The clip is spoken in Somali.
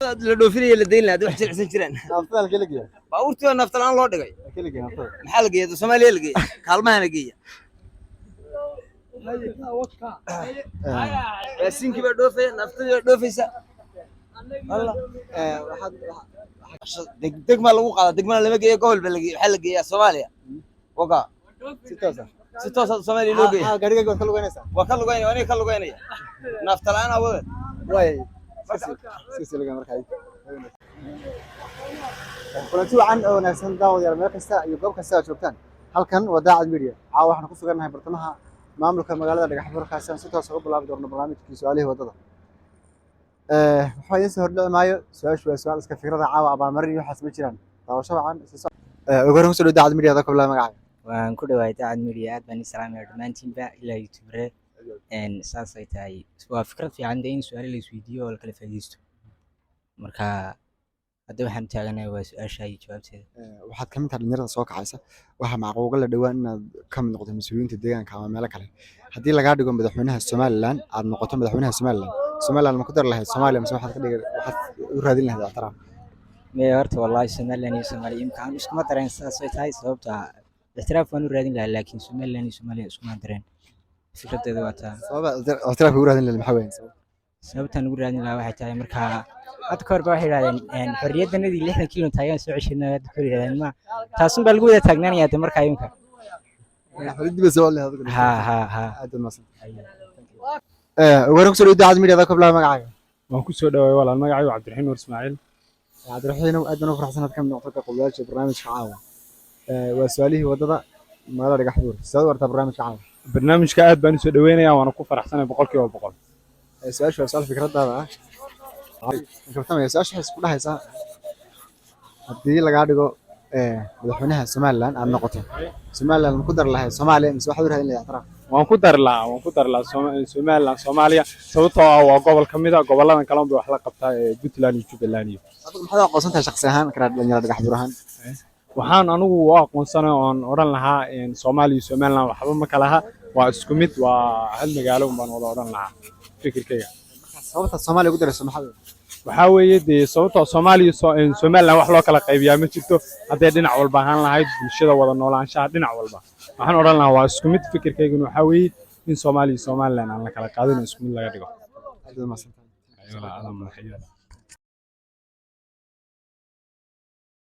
La dhoofinaya, la dayn lahaa wax jilicsan jiraan. Naaftada halkee la geeyaa? Baabuurtii waa nafta la'aan loo dhigay. Halkee la geeyaa naaftada? Maxaa la geeya? Soomaaliya la geeya, kaalmahana geeya. Raasinkii baa dhoofaya, naftadii baa dhoofaysa. Walla. Waxaad Degmaa lagu qaadaa, degmana lama geeyo, gobol baa la geeya. Waxaa la geeyaa Soomaaliya waka. Si toos ah? Si toosa Soomaaliya loo geeya. Ah, gaarigaaga waad ka lugeynaysaa? Waa ka lugeynaya, waa aniga ka lugeynaya nafta la'aan awadeed. Waay, iska sii lugeyn marka. Kulanti wacan oo wanaagsan, daawadayaal, meel kasta iyo goob kasta aad joogtaan. Halkan waa Daacad Media. Caawa waxaan ku sugannahay bartamaha maamulka magaalada Dhagaxbuur, kaasi aan si toos uga bilaabi doono barnaamijkii su-aalihii waddada. Waxaa idiin soo hordhici maayo, su-aashu waa su-aal iska fikrada. Caawa abaalmarin iyo waxaas ma jiraan. Daawasho wacan, isla soc. Ugu horreyn, kusoo dhow Daacad Media, adoo ka bilaaba magacaaga. Waan ku dhawahay Daacad Media. Aad baan i salaamaya dhammaantiinba ilaa YouTuber. Saasay tahay, waa fikrad fiican dee in su-aalo la isweydiiyo oo la kala faa'iidaysto. Marka hadda waxaan taaganahay waa su-aasha iyo jawaabteeda. Waxaad kamid tahay dhalinyarada soo kacaysa. Waxaa macquuga la dhowaan inaad ka mid noqoto mas-uuliyiinta deegaanka ama meelo kale. Haddii lagaa dhigo madaxweynaha Somaliland, aad noqoto madaxweynaha Somaliland, Somaliland ma ku dari lahayd Soomaaliya mise waxaad ka dhigi, waxaad u raadin lahayd ictiraaf? Mee, horta wallahi Somaliland iyo Soomaaliya imka aan iskuma dareen. Saasay tahay, sababta ictiraaf waan u raadin lahaa, laakiin Somaliland iyo Soomaaliya iskuma dareen. Fikradeeda waa taa. Sababa ictiraafka ugu raadin lahayd maxaa weeyaan sabab? Sababtaan ugu raadin lahaa waxay tahay, marka hadda ka hor ba waxay yidhahdeen xorriyaddanadii 60 kilo taagan soo ceshanay. Hadda ka hor yidhahdeen ma taasun baa lagu wada taagnaanaya de markaa imka. Xorriyadii bay soo celi lahayd adigu. Ha ha ha. Aad baad mahadsan. Ugu horreyn, kusoo dhow Daacad Media, adoo ka bilaaba magacaaga. Waan ku soo dhawaay, walaal. Magacaygu Cabdiraxiin Nuur Ismaaciil. Cabdiraxiinow, aad baan u faraxsan inaad ka mid noqoto ka qaybgalayaasha barnaamijka caawa. Waa su-aalihii waddada magaalada Dhagaxbuur. Sidaad u aragtaa barnaamijka caawa? Barnaamijka aad baan usoo dhaweynayaa, waana ku faraxsanahay 100%. Su-aashu waa su-aal fikradaada ah. Kabtamaya, su-aasha waxay isku dhahaysaa: haddii lagaa dhigo madaxweynaha Somaliland, aad noqoto, Somaliland ma ku dari lahayd Soomaaliya mise waxaad u raadin lahayd ictiraaf? Waan ku dari lahaa, waan ku dari lahaa Somaliland Soomaaliya, sababtoo ah waa gobol ka mid a goboladan kale un bay wax la qabtaa ee Puntland iyo Jubbaland iyo Adigu maxaad u aqoonsan tahay shakhsi ahaan, karaa dhalinyaro Dhagax Buur ahaan? Waxaan anigu u aqoonsanay oon odhan lahaa Soomaaliya iyo Somaliland waxba ma kalaha, waa isku mid, waa hal magaalo un baan wada odhan lahaa fikirkayga. Sababta Soomaaliya ugu darayso maxaa weeye? Waxaa weeye dee, sababtoo Soomaaliya Somaliland wax loo kala qaybiyaa ma jirto. Hadday dhinac walba ahaan lahayd, bulshada wada noolaanshaha dhinac walba, waxaan odhan lahaa waa isku mid. Fikirkayguna waxaa weeye in Soomaaliya iyo Somaliland aan la kala qaadin oo isku mid laga dhigo. Aad baad mahadsantahay. Ayuu lahaa, adaa madaxyada.